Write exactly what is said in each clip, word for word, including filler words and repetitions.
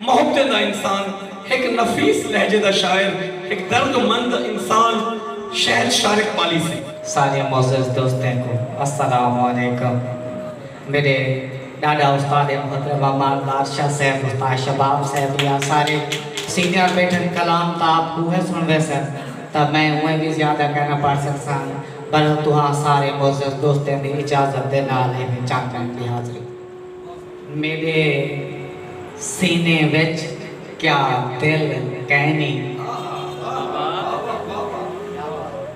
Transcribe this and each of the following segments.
محبتیں دا انسان، ہک نفیس لہجے دا شاعر، ہک درد مند انسان شہد شارق پالیسی۔ سارے معزز دوستیں کوں السلام علیکم۔ میݙے ݙاݙا استاد محترم مالدار شاہ صاحب، استاد شباب صاحب یا سارے سینئر بیٹھن کلام تاں آپ کوہے سݨ ویسن، تاں میں اونویں وی زیادہ کائنا پڑھ سڳساں، پر تہاں سارے معزز دوستیں دی اجازت دے نال ایویں چاکݨ دی حاضری۔ میݙے سینے وچ کیا دل کینی،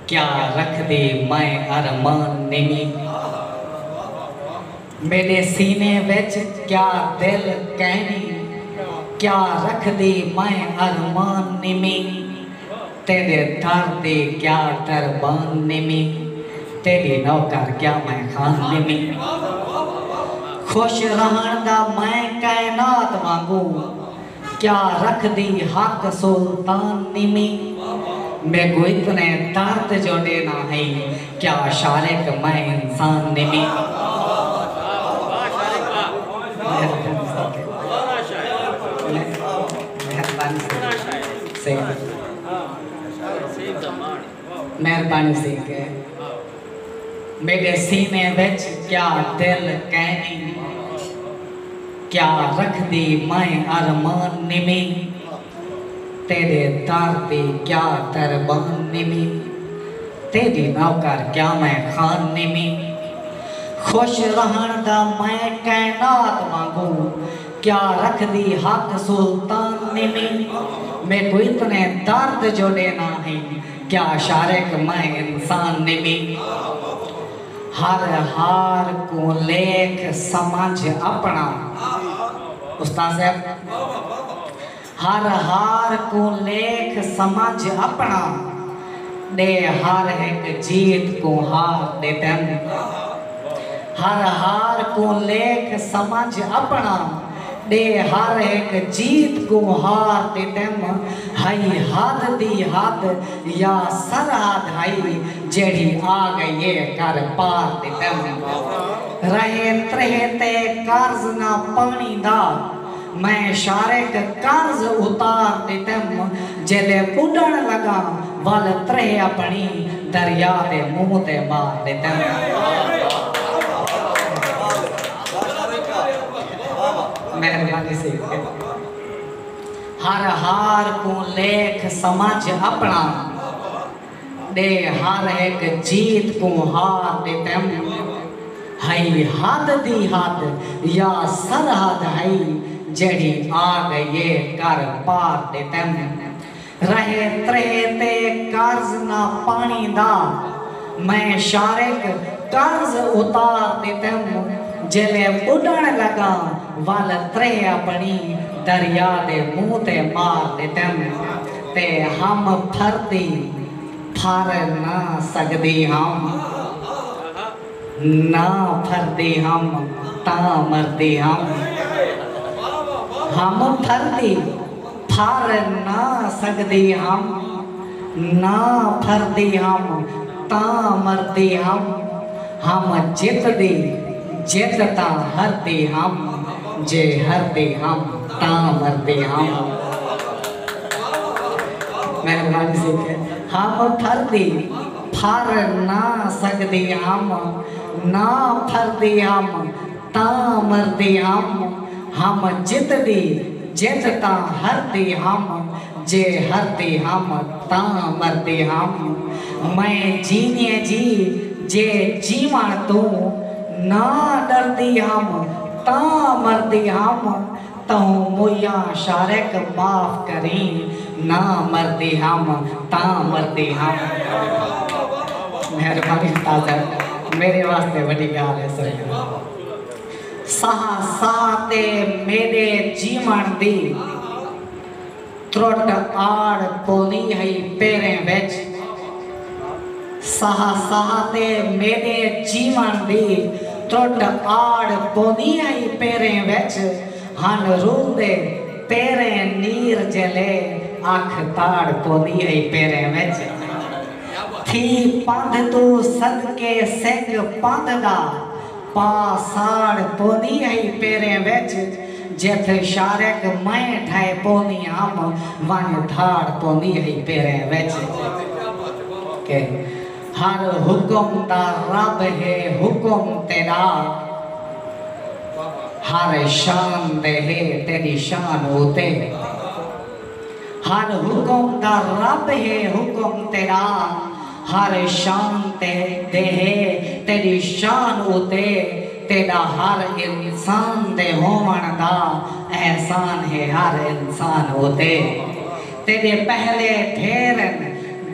کیا رکھدی میں ارمان نمی۔ میݙے سینے وچ کیا دل کینی، کیا رکھدی میں ارمان نمی۔ تیݙے در دی کیا دربان نمی، تیݙی نوکر کیا میں خان نمی۔ خوش رہݨ دا میں کائنات وانگوں، کیا رکھدی حق سلطان نمی۔ میکوں اتنے درد جو ݙینا ہئی، کیا شارق میں انسان نمی۔ مہربانی سئیں۔ مہربانی سئیں کہ میݙے سینے وچ کیا دل کینی، کیا رکھدی میں ارمان نمی۔ تیݙے در دی کیا دربان نمی، تیݙی نوکر کیا میں خان نمی۔ خوش رہݨ دا میں کائنات وانگوں، کیا رکھدی حق سلطان نمی۔ میکوں اتنے درد جو ݙینا ہئی، کیا شارق میں انسان نمی۔ ہر ہار کوں لیکھ سمجھ اپݨا، استاد صاحب، ہر ہار کوں لیکھ سمجھ اپݨا، ݙے ہر ہک جیت کوں ہار ݙتم۔ ہر ہار کوں لیکھ سمجھ اپݨا، ݙے ہر ہک جیت کوں ہار ݙتم۔ ہئی حد دی حد یا سرحد ہئی، جیڑھی آ ڳئی اے کر پار ݙتم۔ رہے تریہہ تے قرض نہ پاݨی دا، میں شارق قرض اتار ݙتم۔ جیلے ٻݙݨ لڳاں ول تریہہ اپݨی، دریا دے منہ تے مار ݙتم۔ مہربانی سئیں۔ ہر ہار کوں لیکھ سمجھ اپݨا، ݙے ہر ہک جیت کوں ہار ݙتم۔ ہئی حد دی حد یا سرحد ہئی، جیڑھی آ ڳئی اے کر پار ݙتم۔ رہے تریہہ تے قرض نہ پاݨی دا، میں شارق قرض اتار ݙتم۔ جیلے ٻݙݨ لڳاں ول تریہہ اپݨی، دریا دے منہ تے مار ݙتم۔ تے ہم پھردی پھر نہ سڳدی ہم، نہ پھردی ہم تاں مردی ہم۔ ہم پھردی پھر نہ سڳدی ہم، نہ پھردی ہم تاں مردی ہم۔ ہم جتدی جت تاں ہردی ہم، جے ہردی ہم تاں مردی ہم۔ مہربانی سئیں۔ ہم پھردی پھر نہ سڳدی ہم، نہ پھردی ہم تاں مردی ہم۔ ہم جتدی جت تاں ہردی ہم، جے ہردی ہم تاں مردی ہم۔ میں جیویں جی جے جیوݨ توں نہ ݙردی ہم تاں مردی ہم۔ تہوں مویاں شارق معاف کریں، نہ مردی ہم تاں مردی ہم۔ مہربانی استاد صاحب، میݙے واسطے وݙی ڳالھ ہے سر۔ ساہ ساہ تے میݙے جیوݨ دی ترٹ آڑ پوندی ہئی پیریں وچ۔ ساہ ساہ تے میݙے جیوݨ دی ترٹ آڑ پوندی ہئی پیریں وچ۔ ہن رلدے پیریں نیر جیلے، اکھ تاڑ پوندی ہئی پیریں وچ۔ تھی پندھ توں صدقے سنگھ پندھ دا، پا ساڑ پوندی ہئی پیریں وچ۔ جتھ شارق میں ڈھائے پوندی ہم، ونڄ دھاڑ پوندی ہئی پیریں وچ۔ کہ ہر حکم دا رب ہے حکم تیݙا، ہر شان دے ہے تیݙی شان اتے۔ ہر حکم دا رب ہے حکم تیݙا، ہر شان تے دے ہے تیݙی شان اتے۔ تیݙا ہر انسان دے ہووݨ دا احسان ہے ہر انسان اتے۔ تیݙے پہلے ڈھیر ہن،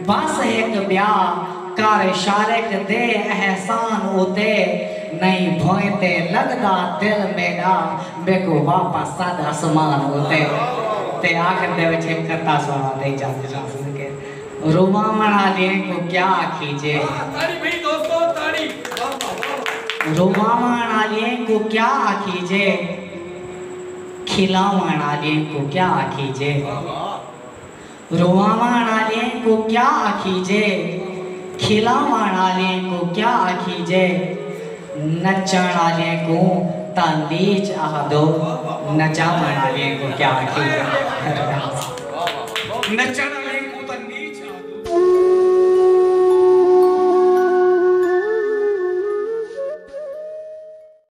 بس ہک ٻیا، کر شارق دے احسان اتے۔ نئیں بھوئیں تے لڳدا دل میݙا، میکوں واپس سݙ اسمان اتے۔ تے آخر دے وچ ہک قطعہ سݨاں تے اجازت چاہسوں کہ، روواوݨ آلیں کوں کیا آکھیجے، تاڑی بھئی دوستو، تاڑی۔ واہ، واہ، واہ، واہ۔ روواوݨ آلیں کوں کیا آکھیجے، کھلاوݨ آلیں کوں کیا آکھیجے۔ واہ، واہ۔ روواوݨ آلیں کوں کیا آکھیجے، کھلاوݨ آلیں کوں کیا آکھیجے، نچݨ آلیں کوں تاں لیچ آہدو، نچاوݨ آلیں کوں کیا آکھیجے۔ نچݨ